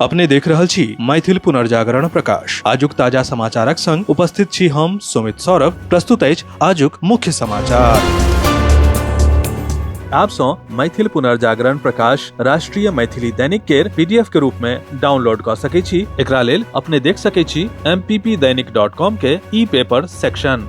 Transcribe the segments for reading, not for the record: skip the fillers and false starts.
अपने देख रहल छी मैथिल पुनर्जागरण प्रकाश। आजुक ताजा समाचारक संग उपस्थित छी हम सुमित सौरभ। प्रस्तुत अछि आजुक मुख्य समाचार। आप सौ मैथिल पुनर्जागरण प्रकाश राष्ट्रीय मैथिली दैनिक केर पीडीएफ के रूप में डाउनलोड क सकै छी। एकरा लेल अपने देख सकै छी mppdainik.com के ई पेपर सेक्शन।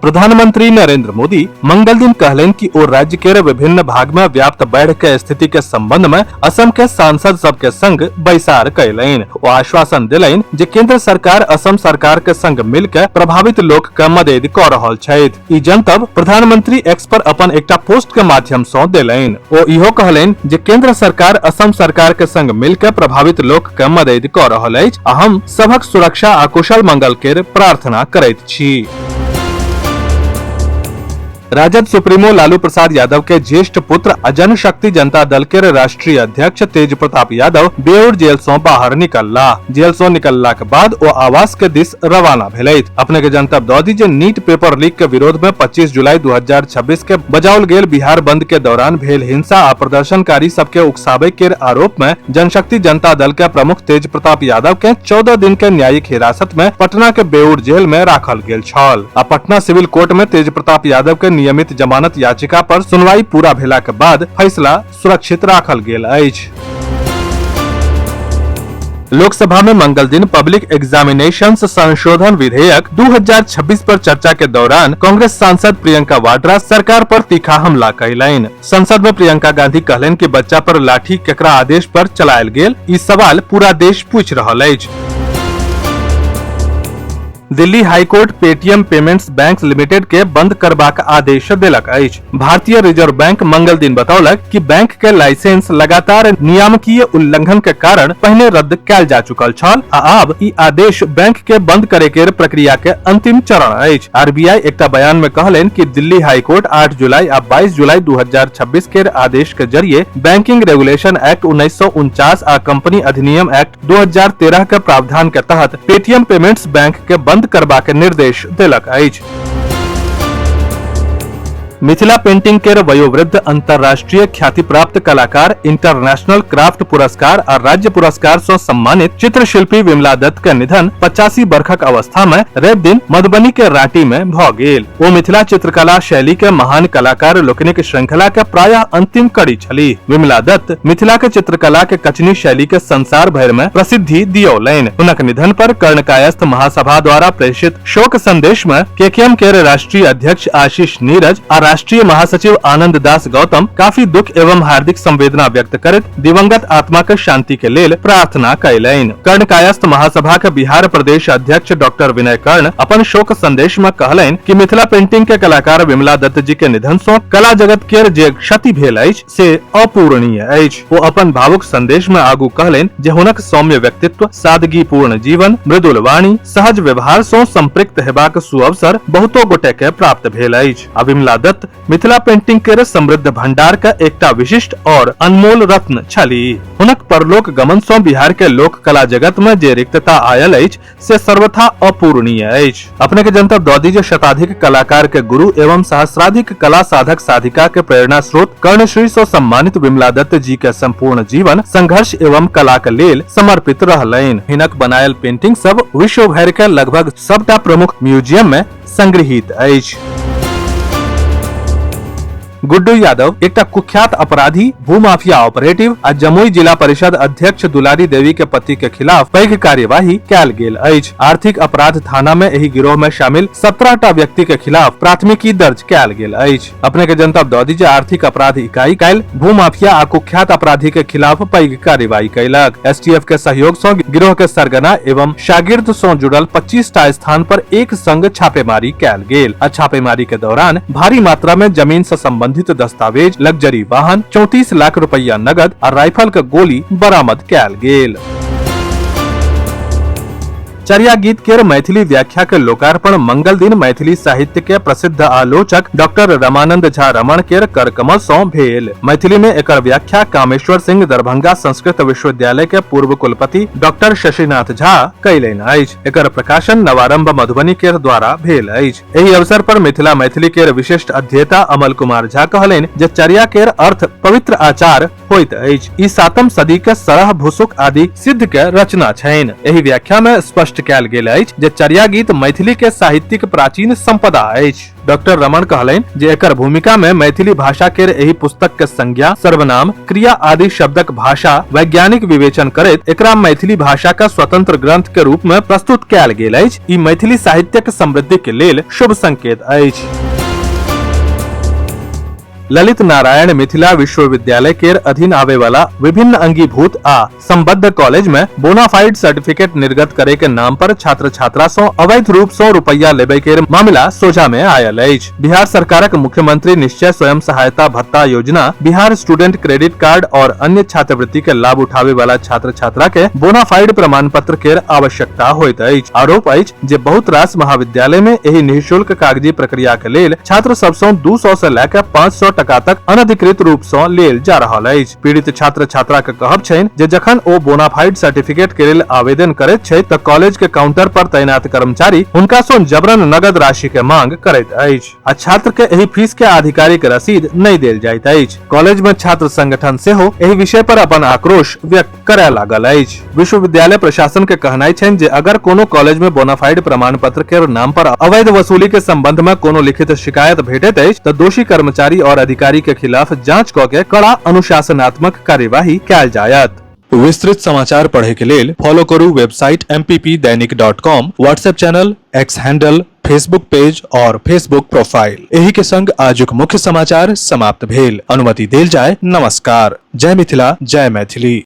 प्रधानमंत्री नरेंद्र मोदी मंगल दिन कहलनि कि ओ राज्य के विभिन्न भाग में व्याप्त बाढ़ के स्थिति के संबंध में असम के सांसद सबके संग बैसार कयलनि। ओ आश्वासन देलनि जे केंद्र सरकार असम सरकार के संग मिल के प्रभावित लोक के मदद क रहल छथि। ई जनतब प्रधानमंत्री एक्स पर अपन एकटा पोस्ट के माध्यम सँ देलनि। ओ इहो कहलनि जे केंद्र सरकार असम सरकार के संग मिल के प्रभावित लोक के मदद क रहल अछि आ हम सभक सुरक्षा आ कुशल मंगल के प्रार्थना करैत छी। राजद सुप्रीमो लालू प्रसाद यादव के ज्येष्ठ पुत्र आ जनशक्ति जनता दल के राष्ट्रीय अध्यक्ष तेज प्रताप यादव बेउर जेल से बाहर निकलला। जेल से निकलला के बाद ओ आवास के दिस रवाना भेलथि। अपने के जनतब दऽ दी जे नीट पेपर लीक के विरोध में 25 जुलाई 2026 के बजाओल गेल बिहार बंद के दौरान भेल हिंसा आ प्रदर्शनकारी सबके उकसाबे के आरोप में जनशक्ति जनता दल के प्रमुख तेज प्रताप यादव के 14 दिन के न्यायिक हिरासत में पटना के बेउर जेल में राखल गेल छल। आ पटना सिविल कोर्ट में तेज प्रताप यादव के नियमित जमानत याचिका पर सुनवाई पूरा भेला के बाद फैसला सुरक्षित राखल गेल अछि। लोकसभा में मंगल दिन पब्लिक एग्जामिनेशंस संशोधन विधेयक 2026 पर चर्चा के दौरान कांग्रेस सांसद प्रियंका वाड्रा सरकार पर तीखा हमला कयलनि। संसद में प्रियंका गांधी कहलनि कि बच्चा पर लाठी केकरा आदेश पर चलायल गेल, ई सवाल पूरा देश पूछि रहल अछि। Delhi high court Paytm payments bank limited के बंद करबाक आदेश देलक अछि। भारतीय रिजर्व बैंक मंगल दिन बतौलक कि बैंक के लाइसेंस लगातार नियामकीय उल्लंघन के कारण पहिने रद्द कयल जा चुकल छल आ आब ई आदेश बैंक के बंद करे के प्रक्रिया के अंतिम चरण अछि। आरबीआई एकटा बयान में कहलनि कि दिल्ली हाईकोर्ट 8 जुलाई आ 22 जुलाई 2026 के आदेश के जरिए बैंकिंग रेगुलेशन एक्ट 1949 आ कंपनी अधिनियम एक्ट 2013 के प्रावधान के तहत पेटीएम पेमेंट्स बैंक के बंद करबा के निर्देश देलक अछि। मिथिला पेंटिंग के वयोवृद्ध अंतर्राष्ट्रीय ख्याति प्राप्त कलाकार इंटरनेशनल क्राफ्ट पुरस्कार आ राज्य पुरस्कार से सम्मानित चित्रशिल्पी विमला दत्त के निधन 85 वर्षक अवस्था में रवि दिन मधुबनी के रांटी में भ गेल। ओ मिथिला चित्रकला शैली के महान कलाकार लोकनिक श्रृंखला के प्रायः अंतिम कड़ी छली। विमला दत्त मिथिला के चित्रकला के कचनी शैली के संसार भर में प्रसिद्धि दियौलनि। हुनक निधन पर कर्ण कायस्थ महासभा द्वारा प्रेषित शोक संदेश में केकेएम के राष्ट्रीय अध्यक्ष आशीष नीरज आ राष्ट्रीय महासचिव आनंद दास गौतम काफी दुख एवं हार्दिक संवेदना व्यक्त करैत दिवंगत आत्मा के शांति के लेल प्रार्थना कयलनि। कर्ण कायस्थ महासभा के बिहार प्रदेश अध्यक्ष डॉक्टर विनय कर्ण अपन शोक संदेश में कहलनि कि मिथिला पेंटिंग के कलाकार विमला दत्त जी के निधन सं कला जगत के जे क्षति भेल अछि से अपूरणीय अछि। ओ अपन भावुक संदेश में आगू कहलनि जे हुनक सौम्य व्यक्तित्व, सादगीपूर्ण जीवन, मृदुल वाणी, सहज व्यवहार सं संपृक्त हेबाक सुअवसर बहुतो गोटे के प्राप्त भेल अछि। आ विमला दत्त मिथिला पेंटिंग के समृद्ध भंडार के एकटा विशिष्ट और अनमोल रत्न छली। हुनक परलोक गमन सं बिहार के लोक कला जगत में जे रिक्तता आयल अछि से सर्वथा अपूरणीय अछि। अपने के जनतब दऽ दी जे शताधिक कलाकार के गुरु एवं सहस्राधिक कला साधक साधिका के प्रेरणा स्रोत कर्णश्री से सम्मानित विमला दत्त जी के संपूर्ण जीवन संघर्ष एवं कला के लेल समर्पित रहलनि। हिनक बनायल पेंटिंग सब विश्व भरि के लगभग सबटा प्रमुख म्यूजियम में संग्रहित अछि। गुड्डू यादव एकटा कुख्यात अपराधी, भूमाफिया ऑपरेटिव आ जमुई जिला परिषद अध्यक्ष दुलारी देवी के पति के खिलाफ पैघ कार्यवाही कयल गेल अछि। आर्थिक अपराध थाना में एहि गिरोह में शामिल 17 टा व्यक्ति के खिलाफ प्राथमिकी दर्ज कयल गेल अछि। अपने के जनतब दऽ दी जे आर्थिक अपराध इकाई काल्हि भूमाफिया आ कुख्यात अपराधी के खिलाफ पैघ कार्रवाई कयलक। एसटीएफ के सहयोग सं गिरोह के सरगना एवं शागिर्द सं जुड़ल 25 टा स्थान पर एक संग छापेमारी कयल गेल आ छापेमारी के दौरान भारी मात्रा में जमीन से संबंधित दस्तावेज, लग्जरी वाहन, 34 लाख रुपया नगद आ राइफल के गोली बरामद कयल गेल। चर्या गीत केर मैथिली व्याख्या के लोकार्पण मंगल दिन मैथिली साहित्य के प्रसिद्ध आलोचक डॉक्टर रमानंद झा रमण केर करकमल सँ भेल। मैथिली में एकर व्याख्या कामेश्वर सिंह दरभंगा संस्कृत विश्वविद्यालय के पूर्व कुलपति डॉक्टर शशिनाथ झा कयलनि अछि। एकर प्रकाशन नवारंभ मधुबनी केर द्वारा भेल अछि। एहि अवसर पर मिथिला मैथिली केर विशिष्ट अध्येता अमल कुमार झा कहलनि जे चर्या केर अर्थ पवित्र आचार होइत अछि। ई 7म सदी के सरह भुसुक आदि सिद्ध के रचना छनि। एहि व्याख्या में स्पष्ट कयल गेल अछि जे चर्या गीत मैथिली के साहित्यिक प्राचीन संपदा अछि। डॉक्टर रमण कहलनि जे एकर भूमिका में मैथिली भाषा केर एहि पुस्तक के संज्ञा, सर्वनाम, क्रिया आदि शब्दक भाषा वैज्ञानिक विवेचन करैत एकरा मैथिली भाषा के स्वतंत्र ग्रंथ के रूप में प्रस्तुत कयल गेल अछि। ई मैथिली साहित्यक समृद्धि के लेल शुभ संकेत अछि। ललित नारायण मिथिला विश्वविद्यालय केर अधीन आवे वाला विभिन्न अंगीभूत आ संबद्ध कॉलेज में बोनाफाइड सर्टिफिकेट निर्गत करे के नाम पर छात्र छात्रा सं अवैध रूप सं रुपया लेबे के मामला सोझा में आयल अछि। बिहार सरकारक मुख्यमंत्री निश्चय स्वयं सहायता भत्ता योजना, बिहार स्टूडेंट क्रेडिट कार्ड और अन्य छात्रवृत्ति के लाभ उठावे वाला छात्र छात्रा के बोनाफाइड प्रमाण पत्र केर आवश्यकता होइत अछि। आरोप अछि जे बहुत रास महाविद्यालय में एहि निःशुल्क कागजी प्रक्रिया के लेल छात्र सब सं 200 से लए के 500 टका तक अनधिकृत रूप सं लेल जा रहल अछि। पीड़ित छात्र छात्रा के कहब छनि जे जखन ओ बोनाफाइड सर्टिफिकेट के लेल आवेदन करैत छथि त कॉलेज के काउंटर पर तैनात कर्मचारी हुनका सं जबरन नगद राशि के मांग करैत अछि आ छात्र के एहि फीस के आधिकारिक रसीद नहि देल जाइत अछि। कॉलेज में छात्र संगठन सेहो एहि विषय पर अपन आक्रोश व्यक्त करय लागल अछि। विश्वविद्यालय प्रशासन के कहनाइ छनि जे अगर कोनो कॉलेज में बोनाफाइड प्रमाण पत्र के नाम पर अवैध वसूली के संबंध में कोनो लिखित शिकायत भेटैत अछि त दोषी कर्मचारी और अधिकारी के खिलाफ जांच क के कड़ा अनुशासनात्मक कार्यवाही कयल जायत। विस्तृत समाचार पढ़े के लेल फॉलो करू website mppdainik.com, WhatsApp channel, X handle, Facebook page और फेसबुक प्रोफाइल। एही के संग आजुक मुख्य समाचार समाप्त भेल। अनुमति देल जाय। नमस्कार। जय मिथिला, जय मैथिली।